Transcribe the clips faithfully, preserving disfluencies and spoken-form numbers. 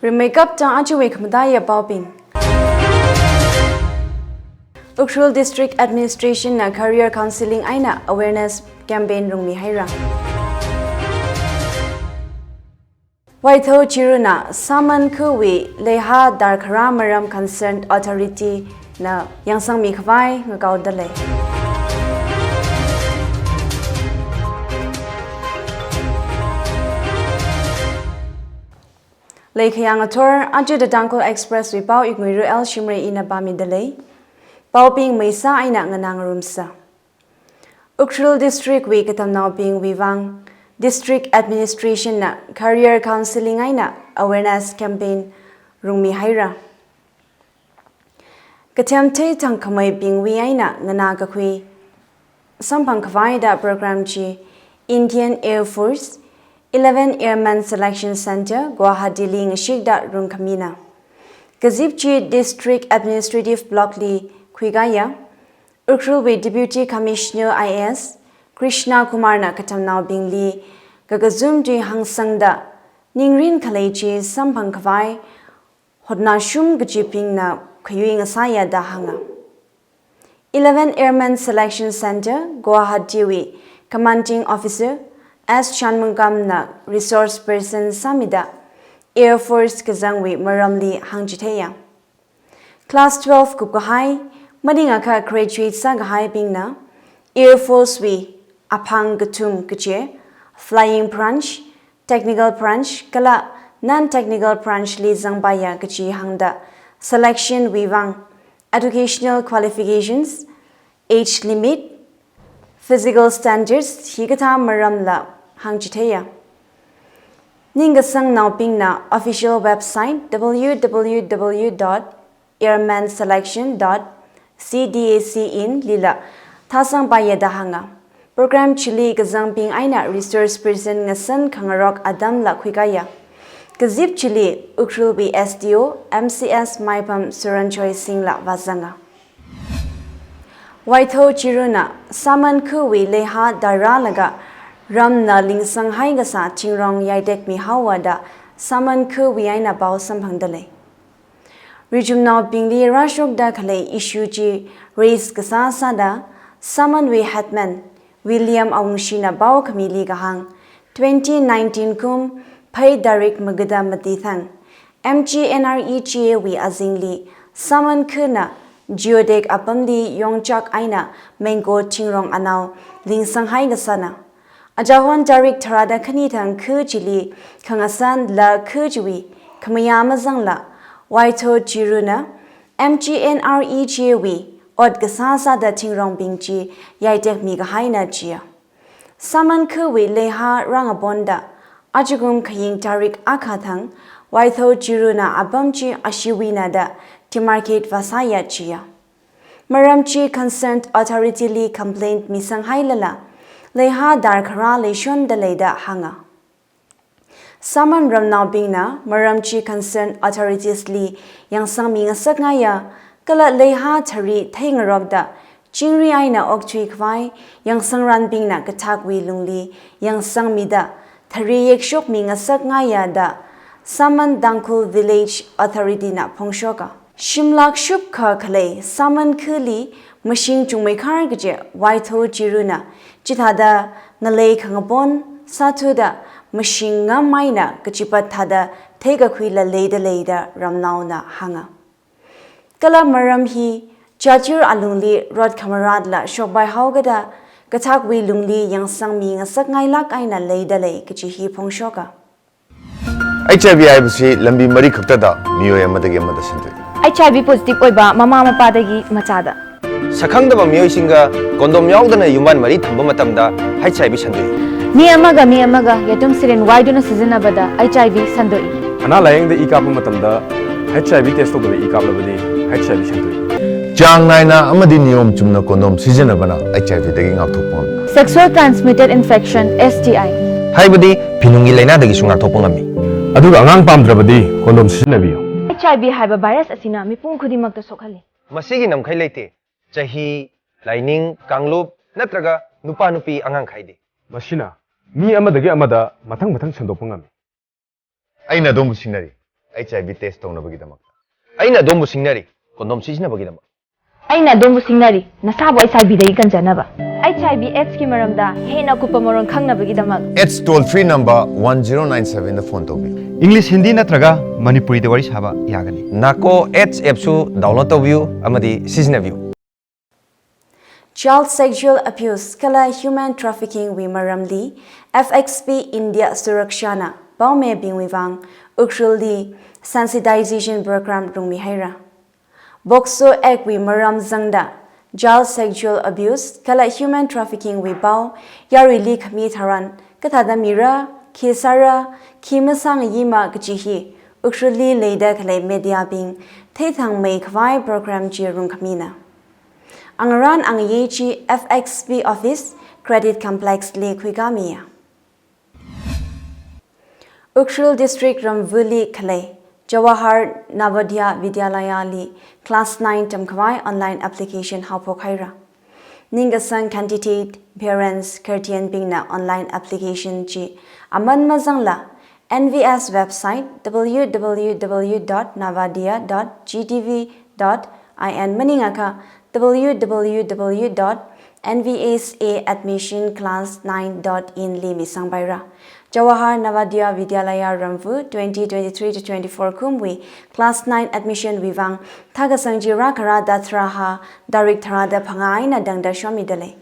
Rimeikapta ajawui khamataiya paobing. Ukhrul District Administration na career counseling eina awareness campaign rungmihaira. Waithou Chiruna Saman Khuwui leihā darkhara maram concerned authority na yangsangmi khavai ngakaoda lei. Leikhayang athor, aja The Tangkhul Express wui pao Iknguiru L Shimray ina pāmida lei. Paobing maisa eina nganāngarumsa. Ukhrul District wui katamnaobingwui vang District Administration na career counseling eina awareness campaign rungmihaira. Kathemthei thangkhameibingwui eina nganā kakhui samphang khavaida program chi Indian Air Force eleven Airman Selection Center, Guwahati li ngashikda rungkhamina. Kazip chi District Administrative Block li khuikaya. Ukhrulwui Deputy Commissioner I A S Krishna Kumar na katamnaobingli kakazum tui hāngsangda, ningrin khalei chi samphang khavai hotnashum kachibingna khayui ngasāya da hānga. Eleven Airman Selection Center, Guwahati wui Commanding Officer S Shanmugam na resource person sāmida Air Force kazangwui maramli hāngchitheiya. Class twelve kupkahai, maningakha graduate sākahaibingna Air Force wui aphang kathum kachi, flying branch, technical branch kala non-technical branch li zangpaiya kachi hāngda selection wui vang educational qualifications, age limit, physical standards hikathā maramla hāngchitheiya. Ningkasangnaobingna official website W W W dot airman selection dot C D A C in lila thāsangpaiya da hānga. Program chili kazangbing eina resource person ngasan khangarok atamla khuikaya. Kazip chili Ukhrulwui S D O M C S Maipam Suranjoy Singh la vāzanga. Waithou Chiruna Saman Khuwui leihā darrālaga ramna lingsanghai kasā thingrong yaitekmihaowa da Saman Khuwui eina pao samphangda lei. Richumnaobingli rāshokda khalei issue chi raise kasā sāda Samanwui headman William Awungshina pao khamili kahāng, twenty nineteen kum Phei tarik magada mati thang, M G N R E G A wui azingli Saman Khuna Geotech apamli yongchak eina mengko thingrong anao lingsanghai kasāna. Achahon tarik tharāda khani thang khu chili khangasan la khu chiwui khamayā mazangla, Waithou Chiruna M G N R E G A wui ot kasā sāda thingrongbing chi yaitekmi kahaina chiya. Saman Khuwui leihā rāngaponda, ajakum khaying tarik akha thang, Waithou Chiruna apam chi ashiwuina da demarcate vāsāya chiya. Maram chi concerned authority li complaint misanghailala, leihā darkhara leishonda lei da hānga. Saman ramnaobingna maram chi concerned authorities li yangsangmi ngasakngaiya, kala leihā thari theingarokda chingri eina okthui khavai yangsangranbingna kathakwui lungli yangsangmida thari yekshokmi ngasakngaiya da Saman Tangkhul Village Authority na phongshoka. Shimlak shupkha khalei Saman Khuli mashing chungmeikhar kaje Waithou Chiruna chithāda ngalei khangapon sāthuda mashing ngam eina kachipat thāda theikakhuila leida lei da ramnaona hānga. Kala maram hi chachir alungli rot khamaratla shokpaihaokada kathakwui lungli yangsangmi ngasakngailak eina leida lei kaji hi phongshoka. H I V ꯍꯥꯏꯕꯁꯤ ꯂꯝꯕꯤ ꯃꯔꯤ ꯈꯛꯇꯗ ꯃꯤꯑꯣꯏ ꯑꯃꯗꯒꯤ ꯑꯃꯗ ꯁꯟꯗꯣꯛꯏ꯫ H I V positive ꯑꯣꯏꯕ ꯃꯃꯥ ꯃꯄꯥꯗꯒꯤ ꯃꯆꯥꯗ꯫ ꯁꯛꯈꯪꯗꯕ ꯃꯤꯑꯣꯏꯁꯤꯡꯒ condom ꯌꯥꯎꯗꯅ ꯌꯨꯝꯕꯥꯟ ꯃꯔꯤ ꯊꯝꯕ ꯃꯇꯝꯗ H I V ꯁꯟꯗꯣꯛꯏ꯫ ꯃꯤ ꯑꯃꯒ ꯃꯤ ꯑꯃꯒ ꯌꯦꯇꯨꯝ syringe ꯋꯥꯏꯗꯨꯅ ꯁꯤꯖꯤꯟꯅꯕꯗ H I V ꯁꯟꯗꯣꯛꯏ꯫ ꯑꯅꯥ ꯂꯥꯌꯦꯡꯗ ꯏ ꯀꯥꯞꯄ ꯃꯇꯝꯗ H I V test ꯇꯧꯗꯕ ꯏ ꯀꯥꯞꯂꯕꯗꯤ H I V ꯁꯟꯗꯣꯛꯏ꯫ ꯆꯥꯡ ꯅꯥꯏꯅ ꯑꯃꯗꯤ ꯅꯤꯌꯣꯝ ꯆꯨꯝꯅ condom ꯁꯤꯖꯤꯟꯅꯕꯅ H I V ꯗꯒꯤ ꯉꯥꯛꯊꯣꯛꯄ ꯉꯝꯃꯤ꯫ Sexual transmitted infection, S T I꯫ ꯍꯥꯏꯕꯗꯤ ꯐꯤꯅꯨꯡꯒꯤ ꯂꯥꯏꯅꯥꯗꯒꯤꯁꯨ ꯉꯥꯛꯊꯣꯛꯄ ꯉꯝꯃꯤ꯫ ꯑꯗꯨꯒ ꯑꯉꯥꯡ ꯄꯥꯝꯗ꯭ꯔꯕꯗꯤ condom ꯁꯤꯖꯤꯟꯅꯕꯤꯌꯨ꯫ H I V ꯍꯥꯏꯕ virus ꯑꯁꯤꯅ ꯃꯤꯄꯨꯝ ꯈꯨꯗꯤꯡꯃꯛꯇ ꯁꯣꯛꯍꯜꯂꯤ꯫ ꯃꯁꯤꯒꯤ ꯉꯝꯈꯩ ꯂꯩꯇꯦ꯫ ꯆꯍꯤ, ꯂꯥꯏꯅꯤꯡ, ꯀꯥꯡꯂꯨꯞ ꯅꯠꯇ꯭ꯔꯒ ꯅꯨꯄꯥ ꯅꯨꯄꯤ ꯑꯉꯥꯡ ꯈꯥꯏꯗꯦ꯫ ꯃꯁꯤꯅ ꯃꯤ ꯑꯃꯗꯒꯤ ꯑꯃꯗ ꯃꯊꯪ ꯃꯊꯪ ꯁꯟꯗꯣꯛꯄ ꯉꯝꯃꯤ꯫ ꯑꯩꯅ ꯑꯗꯣꯝꯕꯨ ꯁꯤꯡꯅꯔꯤ꯫ H I V test tongna bagi damak. Aina dombu singnari, condom sijina bagi damak. Aina dombu singnari, nasabo H I V dagi kanjana ba. H I V AIDS ki maramda, hena kupa maron khangna bagi damak. AIDS toll free number one zero nine seven da phone tobi. English, Hindi natraga Manipuri da wari saba yagani. Nako AIDS app su download tobiu, amadi sijina biu. Child sexual abuse kala human trafficking wui maramli F X P India Suraksha na paome bingwui vang Ukhrul li sensitization program rungmi haira. POCSO Act wui maram zangda child sexual abuse kala human trafficking wui pao yaruili khami tharan kathāda mira, khi sāra, khi masāngayi ma kaji hi Ukhrul li leida khalei media bing theithangmei khavai program chi rungkhamina. Angarān angayi chi F X P Office Credit Complex li khuikamiya. Ukhrul District Ramvuli khalei Jawahar Navodaya Vidyalaya li class nine tamkhavai online application haophok haira. Ningkasang candidate, parents, guardian bingna online application chi aman mazangla N V S website W W W dot navodaya dot G D V dot I N maningakha W W W dot N V S A admission class nine dot in li misangpaira. Jawahar Navodaya Vidyalaya Ramvu twenty twenty-three to twenty-four kumwui class nine admission wui vang thakasang chi rākharā da tharāhā tarik tharāda phangā eina tangda shomidalei.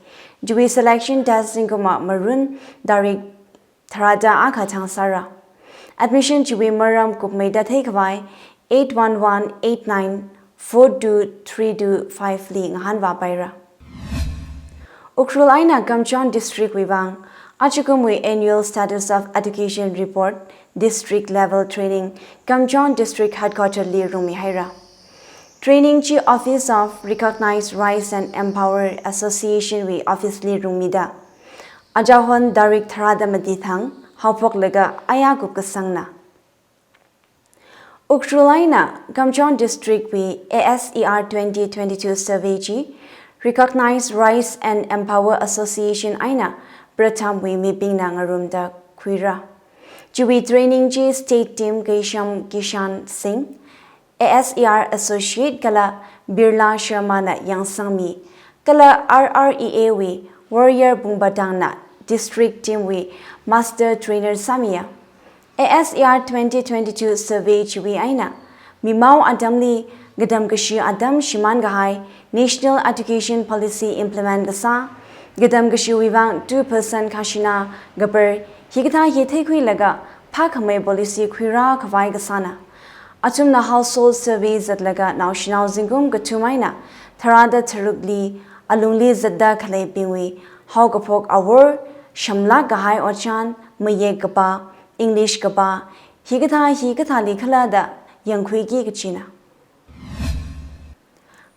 Chiwui selection test zingkum marun tarik tharāda akha thang sāra. Admission chiwui maram kupmeida theikhavai eight one one eight nine four two three two five li ngahānvāpaira. Ukhrul eina Kamjong District wui vang ajakumwui Annual Status of Education Report District Level Training Kamjong District Headquarter li rungmi haira. Training chi Office of Recognized Rise and Empower Association wui office li rungmida ajahon tarik tharāda mati thang haophoklaga aya kupkasangna. Ukhrul eina Kamjong District wui A S E R twenty twenty-two survey chi Recognized Rise and Empower Association eina pratham wui mibingna ngarumda khuira. Chiwui training chi State Team Keisham Kishan Singh, A S E R Associate kala Birla Sharma na yangsangmi, kala R R E A wui Warrior Bungbatang na District Team wui Master Trainer sāmiya. A S E R twenty twenty-two survey chiwui eina mimao atamli gadam kashi atam shimān kahai National Education Policy implement kasā, gadam kashiwui vang two percent khashina kapar, hikathā hi theikhuilaga phākhamei policy khuirā khavai kasāna. Athumna household survey zatlaga naoshinao zingkum kathum eina tharāda tharukli alungli zatda khaleibingwui haokaphok awor shamlak kahai otchan, mayek kapā, English kapā, hikathā hikathāli khala da yangkhuiki kachina.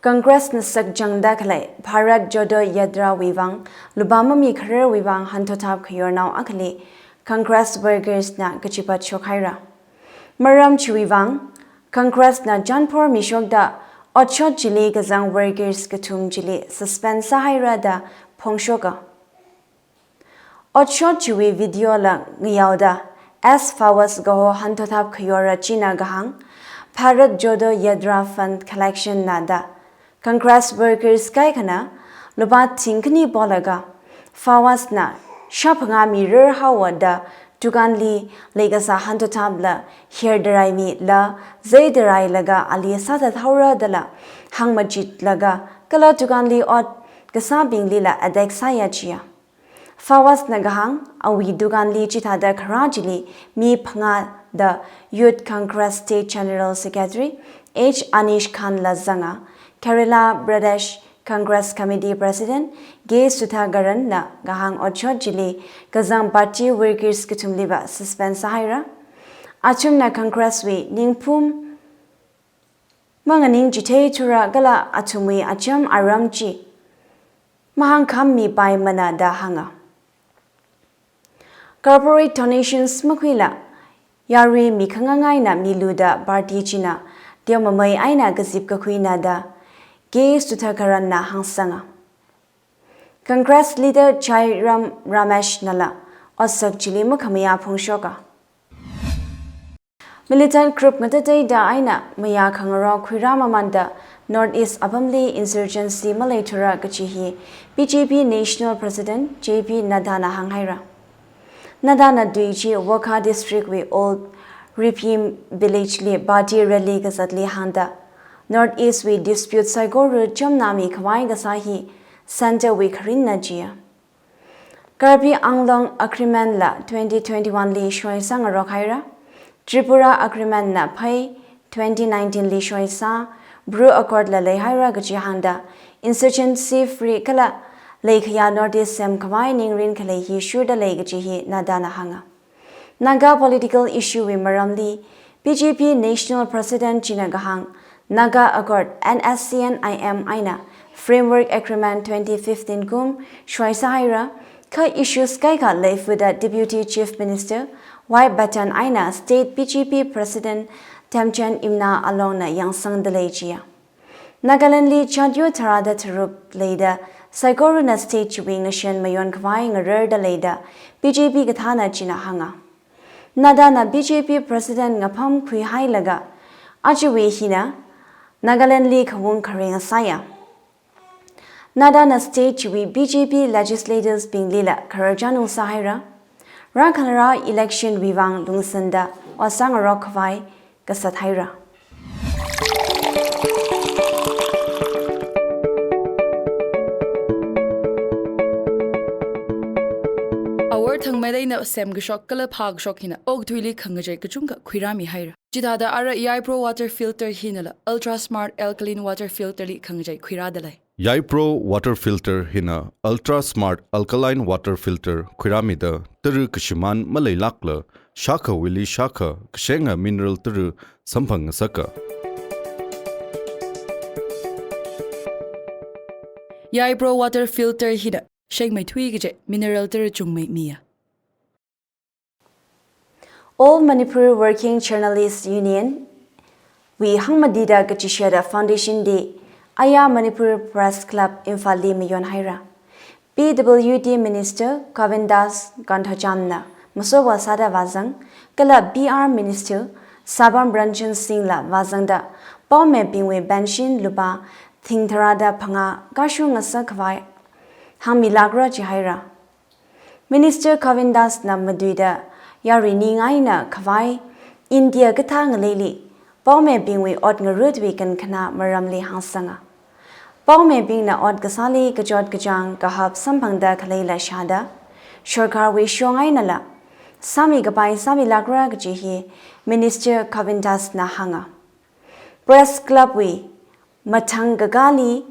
Congress na sakchangda khalei Bharat Jodo Yatra wui vang lupā mami khararwui vang hanthotap khayornao akhali Congress workers na kachipat shokhaira. Maram chiwui vang Congress na janphor mishokda otshot chili kazang workers kathum chili suspend sāhaira da phongshoka. Otshot chiwui video la ngayaoda S Fawaz kaho hanthotap khayora china kahāng, Bharat Jodo Yatra Fund Collection na da Congress workers kaikhana lupā thingkhani polaga, Fawaz na shāphangā mirar haowa da dukanli leikasā hanthotapla hair daraimila zai darailaga ali sāthat haora dala hāngmachitlaga kala dukanli ot kasābinglila attack sāya chiya. Fawaz na kahāng, awui dukanli chithāda kharā chili mi phangā da Youth Congress State General Secretary H Anish Khan la zanga, Kerala Pradesh Congress Committee President K Sudhakaran na kahāng otshot chili kazang party workers kathumliva suspend sāhaira. Athumna Congress wui ningphum manganing chithei thura kala athumwui acham aram chi mahāngkhammipaimana da hānga. Corporate donations makhuila yarui mikhangangaina milu da party china teomamei eina kazip kakhuina da K Sudhakaran na hāngsanga. Congress leader Jairam Ramesh nala otsak chili makhamayā phongshoka. Militant group ngatateida eina mayā khangarok khuirā mamanda North East apamli insurgency maleithura kaji hi B J P National President J P Nadda na hānghaira. Nadda na tui chi Wokha District wui Old Ripim Village li party rally kazatli hāngda, North East wui dispute saikora chamnami khavai kasā hi Centre wui kharinna jiya. Karbi Anglong Agreement la twenty twenty-one li shoisang ngarok haira. Tripura Agreement na phei twenty nineteen li shoisā, Bru Accord la leihaira kaji hāngda, insurgency free kala leikhayā North East semkhavai ningrin khalei hi shurda lei kaji hi Nadda na hānga. Naga political issue wui maramli B J P National President china kahāng Naga Accord, N S C N I M eina Framework Agreement twenty fifteen kum shoisā haira, kha issues kaikha leifuda Deputy Chief Minister Y Patton eina State B J P President Temjen Imna alongna yangsangda lei jiya. Nagaland li jatyo tharāda tharuk leida saikorana state chiwui ngashan mayon khavai ngararda leida B J P kathāna china hānga. Nadda na B J P President ngapham khuihailaga, ajawui hina Nagaland li khaung kharing sāya. Nadda na state chiwui B J P legislators bingli la khararchan ungsā haira. Rākhalara election wui vang lungsānda ot sāngarok khavai kasat haira. Awor Thangmeilei na semkashok kala phākashok hina okathuili khangachei kachungkha khuirāmi haira. Chithāda ara Yaipro water filter hinala Ultra Smart Alkaline water filter li khangachei khuirāda lei. Yaipro water filter hina Ultra Smart Alkaline water filter khuirāmida tara kashimān maleilākla shākhawuili shākha kashenga mineral tara samphang ngasaka. Yaipro water filter hina shengmeithui kachei mineral tara chungmei miya. All Manipur Working Journalists Union wui hangmatida kachishida Foundation Day aya Manipur Press Club Imphal li mayon haira. P W D Minister Govindas Kothajam na masowa sāda vāzang, kala P R Minister Sabam Ranjan Singh la vāzangda, paomibingwui pension lupā thing tharāda phangā kashung ngasak khavai hāngmilākra jihaira. Minister Govindas na matuida yarui ningai na khavai India kathā ngaleili paomibingwui ot ngarutwui kankhana maramli hāngsanga. Paomibingna ot kasāli kachot kachāng kahap samphangda khaleila shāda, sorkarwui shong einala sāmi kapai sāmilākra kaji hi Minister Govindas na hānga. Press Club wui mathang kakāli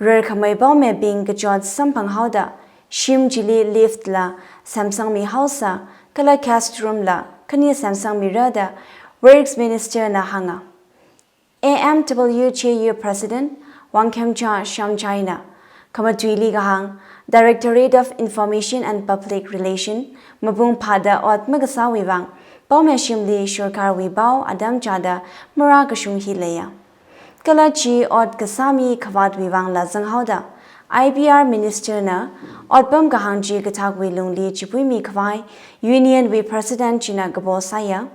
rarkhamei paomibing kachot samphang haoda, shim chili lift la semsangmi haosa, kala guest room la khani semsangmira da Works Minister na hānga. A M W J U President Wangkhemcha Shyamjai na khamatuili kahāng, Directorate of Information and Public Relation mapung phāda ot makasāwui vang paomishimli sorkarwui pao atam chāda marā kashung hi leiya. Kala chi ot kasāmi khavātwui vangla zanghaoda, I P R Minister na otpam kahāng chi kathakwui lungli chipuimi khavai Union wui President china kapo sāya.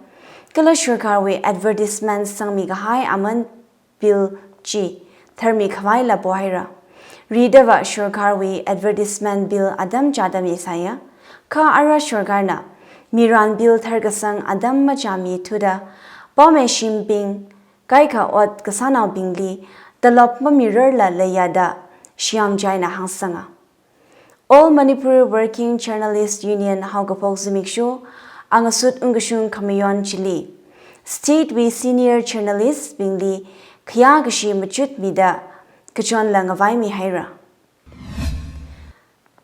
Kala sorkarwui advertisement sangmi kahai aman bill chi tharmi khavaila pohaira. Ridava sorkarwui advertisement bill atam chāda misāya. Kha ara sorkarna miran bill tharkasang atam machāmithuda, paomishimbing kaikha ot kasānaobingli talop mamirarla leiya da Shyamjai na hāngsanga. All Manipur Working Journalist Union haokaphok zimiksho angasut ungkashung khamayon chili, state wui senior journalist bingli khayā kashi machutmida kachonla ngavaimi haira.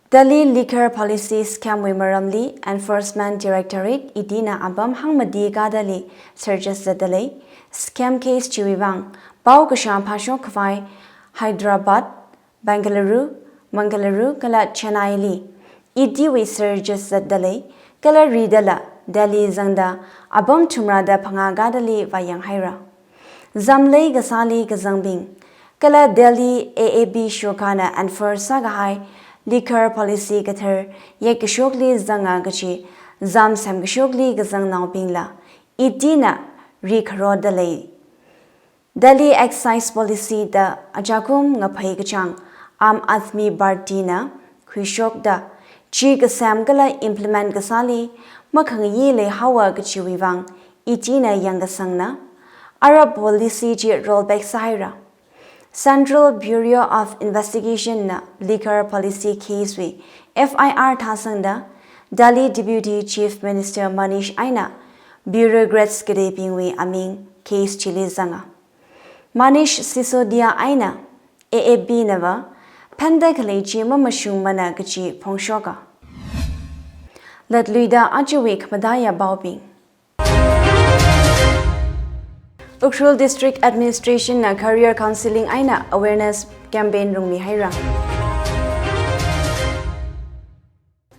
Delhi Liquor Policy Scam wui maramli Enforcement Directorate, E D na apam hangmati kadali searches zatdalei. Scam case chiwui vang pao kashā phāshok khavai Hyderabad, Bengaluru, Mangaluru kala Chennai li E D wui searches zatdalei, kala ridala Delhi zangda apam thumrada phangā kadali vāyang haira. Zamlei kasāli kazangbing, kala Delhi A A B sorkarna enforce sākahai liquor policy kathar yekkashokli zanga kachi zam semkashokli kazangnaobingla E D na rikharoda lei. Delhi Excise Policy da ajakum ngaphei kachang Aam Aadmi Party na khuishokda chi kasem kala implement kasāli makhangayi leihaowa kachiwui vang itina yangkasangna, ara policy chi rollback sāhaira. Central Bureau of Investigation na liquor policy case wui F I R thāsangda Delhi Deputy Chief Minister Manish eina bureaucrats kateibingwui aming case chili zanga. Manish Sisodia eina A A P nava phanda khalei chi mamashungmana kachi phongshoka. Latluida ajawui khamataiya paobing. Ukhrul District Administration na career counseling eina awareness campaign rungmihaira.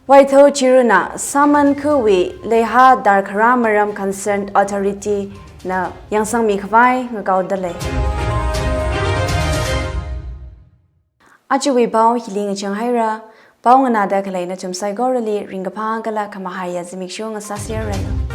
Waithou Chiruna Saman khawui leiha darkhara maram concerned authority na yangsangmi khavai ngakaoda lei. Ajawui pao hili ngachang haira, pao nganāda khalei nathum saikorali ringkaphā kala khamahaiya zimiksho ngasāserranu.